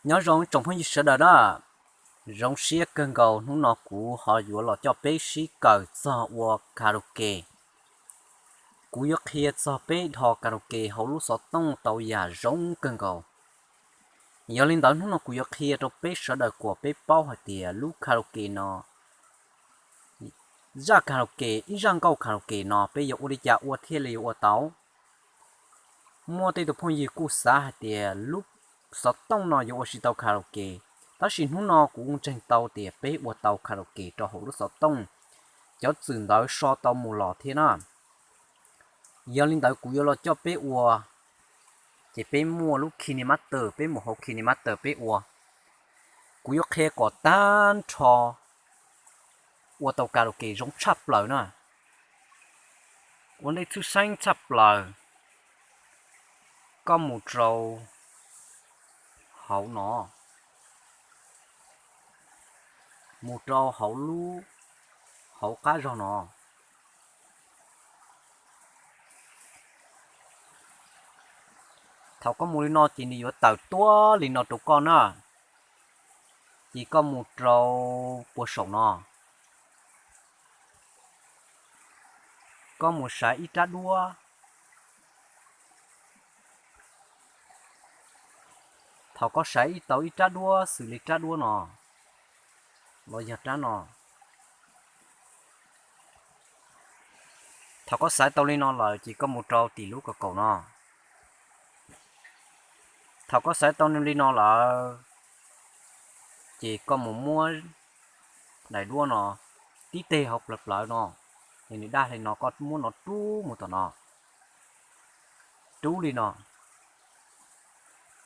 Nyob zoo tsoom phooj ywg sawv daws na, zoo siab kawg nkaus hnub no kuv ho yuav los coj peb sib kawm txog ua karaoke. Kuv yuav qhia txog peb dhos karaoke hauv lub xov tooj tau yam zoo kawg nkaus. Yog li ntawd hnub no kuv yuav qhia rau peb sawv daws kom peb paub hais tias lub karaoke no, zaj karaoke, ib zaj nkauj karaoke no peb yuav ua li cas ua thiaj li yuav ua tau. Muaj tej tus phooj ywg kuj xav hais tias lub xov tooj no yuav ua tsis tau karaoke, tab sis hnub no kuv ntseeg tau tias peb ua tau karaoke rau hauv lub xov tooj, cov txwm ntawd so tau mus los thiab na. Yog li ntawd kuv yuav los coj peb ua, ces peb muaj lub KineMaster, peb mus hauv KineMaster peb ua. Kuv yuav qhia kom tag nrho ua tau karaoke zoo tshaj plaws na. Ua ntej tshwj xeeb tshaj plaws, koj mus rau hauv no, mus rau hauv lub, hauv qab zog no. Thaum koj mus li no ces nws yuav tawm tuab li no rau koj na. Ces koj mus rau puag saum no, koj mus saib ib rab duab. Thaum koj saib tau ib rab duab xws li rab duab no los yog rab no, thaum koj saib tau li no lawm ces koj mus rau tim lub kaum kaum no. Thaum koj saib tau li no lawm ces koj mus muab daim duab no tib teg hauv plawv plawv no, es nws daj li no koj muab no rub mus tom no, rub li no.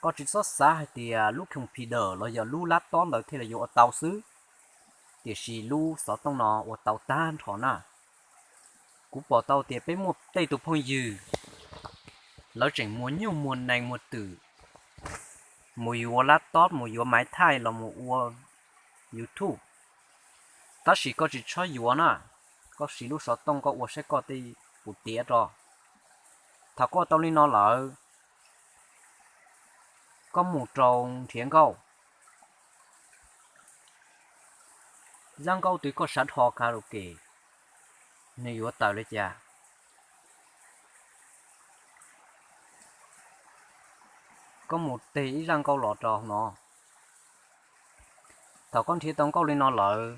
Koj tsis txhob xav hais tias lub computer los yog lub laptop ntawd thiaj li yuav ua tau xwb, tiam sis lub xov tooj no ua tau tag nrho na. Kuv pom tau tias peb muaj tej tus phooj ywg, lawv tseem muag nyuj muag nees muag twm mus yuav laptop mus yuav maiv thaij los mus ua YouTube, tab sis koj tsis txhob yuav na. Koj siv lub xov tooj koj ua saib koj tej puas tiav rau. Thaum koj ua tau li no lawm, koj mus rau nrhiav nkauj. Zaj nkauj twg koj xav dhos karaoke, nws yuav tawm li cas, koj mus tig ib zaj nkauj los rau no. Thaum koj nrhiav tau nkauj li no lawm,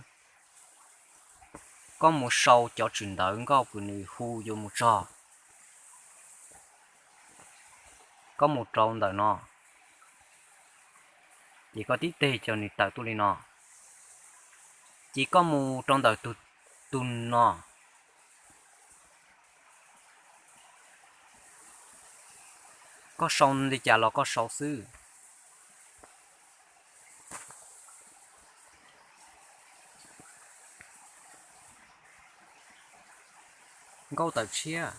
koj mus sau cov tswm ntawv nkauj kws nws hu yuav mus txog. Koj mus rau ntawm no, ces koj tib teg ces nws tawm tuaj li no. Ces koj mus rau ntawm tus, tus no, koj sau li cas los koj sau xwb. Nkauj tawm tshiab.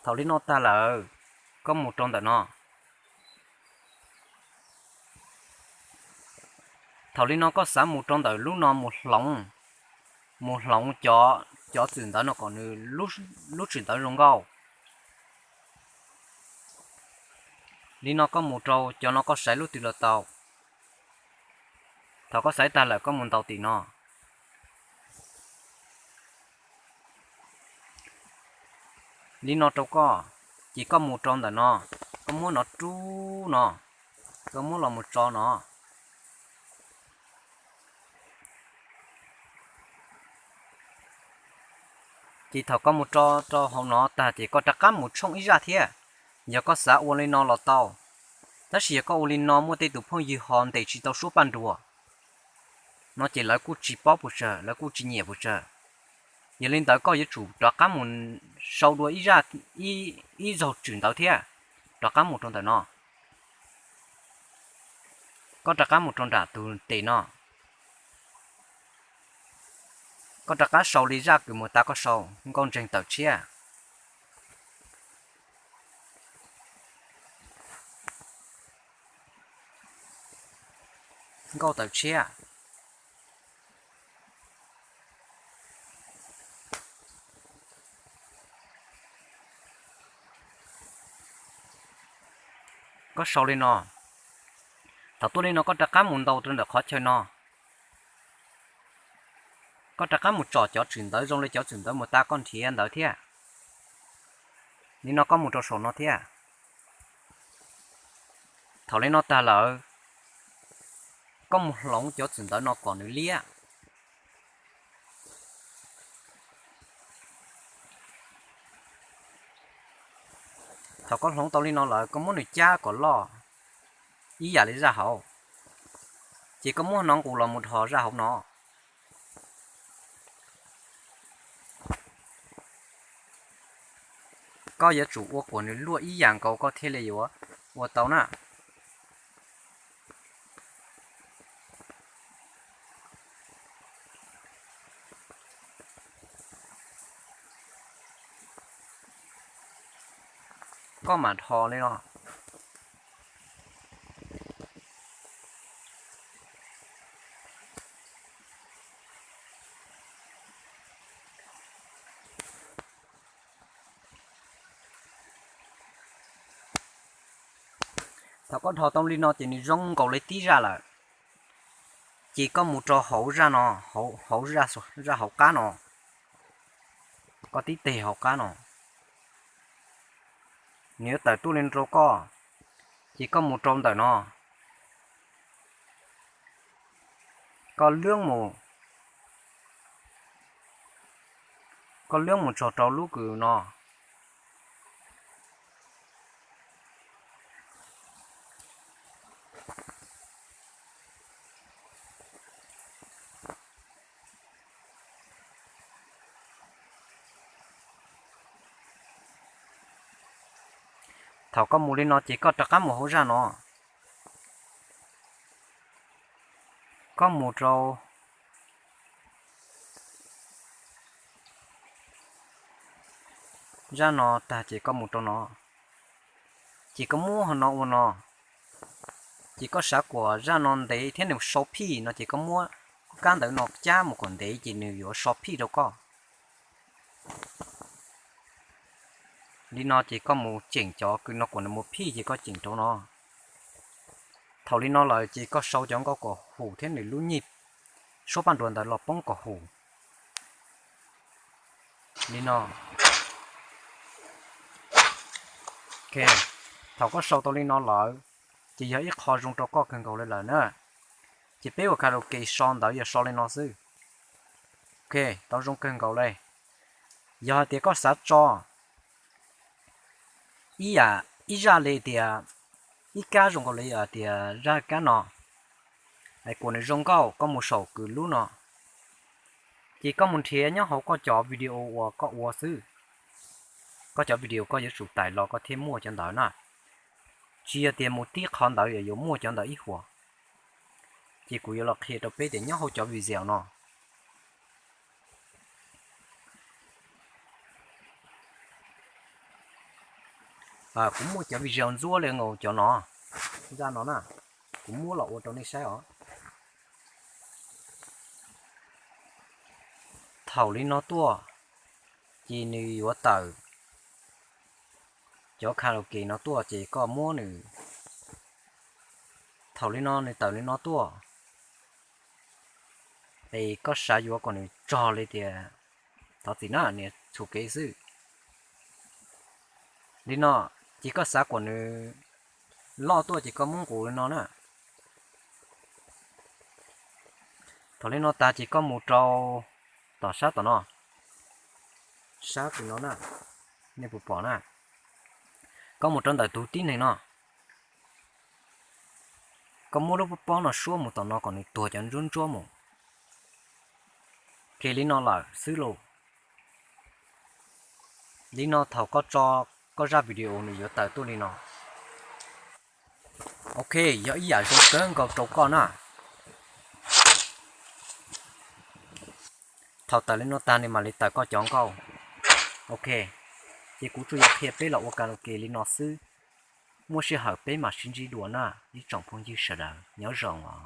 Thaum li no tag lawm, koj mus rau ntawm no. Thaum li no koj xav mus rau ntawm lub no mus hloov, mus hloov cov, cov txwm ntawv no kom nws lub tswm ntawv zoo nkauj. Li no koj mus rau cov no koj xaiv lub twg los tau. Thaum koj xaiv tag lawm koj mus ntaus tim no. Li no rau koj, ces koj mus rau ntawm no, koj muab no rub no, koj muab los mus tso no. Ces thaum koj mus tso rau hauv no tag ces koj rov qab mus tshooj ib zaj thiab. Yog koj xav ua li no los tau, tab sis yog koj ua li no muaj tej tus phooj ywg ho ntes tsis tau suab paj nruas no ces lawv kuj tsis paub puas tsawg, lawv kuj tsis nyiam puas tsawg. Yog li ntawd koj yuav tsum rov qab mus sau dua ib zaj, ib, ib zaug tswm ntawv thiab, rov qab mus rau ntawm no. Koj rov qab mus rau nram tus tes no. Koj rov qab sau li zaj kws mus tas koj sau, nkauj ntseeg tawm tshiab. Nkauj tawm tshiab. Koj sau li no, thaum tuaj li no koj rov qab mus ntaus rau ntawm qhov chaw no, koj rov qab mus tsom cov txwm ntawv zoo li cov txwm ntawv mus tas koj nrhiav ntawd thiab. Li no koj mus rau saum no thiab. Thaum li no tag lawm, koj mus hloov cov txwm ntawv no kom nws liab. Thaum koj hloov tau li no lawm koj muab nws cab kom loj ib yam li zaj hauv, ces koj muab no nqus los mus dhos zaj hauv no. Koj yuav tsum ua kom nws luaj ib yam nkaus koj thiaj li yuav ua tau na. Koj mam dhos li no. Thaum koj dhos tau li no ces nws zoo nkaus li tib zaj lawm. Ces koj mus rau hauv zaj no, hauv, zaj hauv qab no, koj tib teg hauv qab no, nws yuav tawm tuaj li no rau koj, ces koj mus rau ntawm no, koj lwb mus, koj lwb mus txog rau lub kws no. Thaum koj mus li no ces koj rov qab mus hauv zaj no, koj mus rau zaj no tag ces koj mus rau no, ces koj muab hauv no ua no, ces koj xav kom zaj no ntev thiab nws sau phij no ces koj muab kab ntawv no cab mus kom ntev ces nws yuav sau phij rau koj. Li no ces koj mus cheem cov kws no kom nws mus phij ces koj cheem rau no. Thaum li no lawm ces koj sau cov nkauj kom hum thiab nws lub nyij suab paj nruas ntawd los poob kom hum li no. Thaum koj sau tau li no lawm ces yog ib qho zoo rau koj kawg nkaus li lawm na. Ces peb ua karaoke so ntawv yog so li no xwb. Ok, tau zoo kawg nkaus li. Yog hais tias koj xav tso ib yam, ib zaj li tias, ib kab zoo nkaus li tias zaj kab no, hais kom nws zoo nkauj koj mus saum kws lub no, ces koj mus nrhiav nyob hauv koj cov video uas koj ua xwb. Koj cov video koj yuav tsum tais los koj thiaj muaj cov ntawd na. Tsis yog tias mus tib qhov ntawd yuav muaj cov ntawd ib huam. Ces kuv yuav los qhia rau peb tias nyob hauv cov video no, kuv muaj cov video ntsuab li nkaus cov no, zaj no na, kuv muab los ua rau nej saib os. Thaum li no tuaj, ces nws yuav tawm cov karaoke no tuaj ces koj muab nws, thaum li no nws tawm li no tuaj, es koj xav yuav kom nws tsog li tias, thov txim na, nias txhus kev xwb. Li no, ces koj xav kom nws loj tuaj ces koj muab nqus li no na. Thaum li no tag ces koj mus rau tom sab tom no, sab tim no na, nej puas pom na, koj mus rau ntawm tus tib neeg no, koj muab lub pob pob no suab mus tom no kom nws tuag cov ntsuab ntsuab mus. Ces li no lawm xwb lauj. Li no thaum koj tso koj zaj video nws yuav tawm tuaj li no. Ok, yog ib yam zoo kawg nkaus rau koj na. Thaum tawm li no tag nws mam li tawm koj cov nkauj. Ok, ces kuv tsuas yog qhia peb los ua karaoke li no xwb. Muaj sij hawm peb mam sib ntsib dua na ib tsoom phooj ywg sawv daws, nyob zoo os.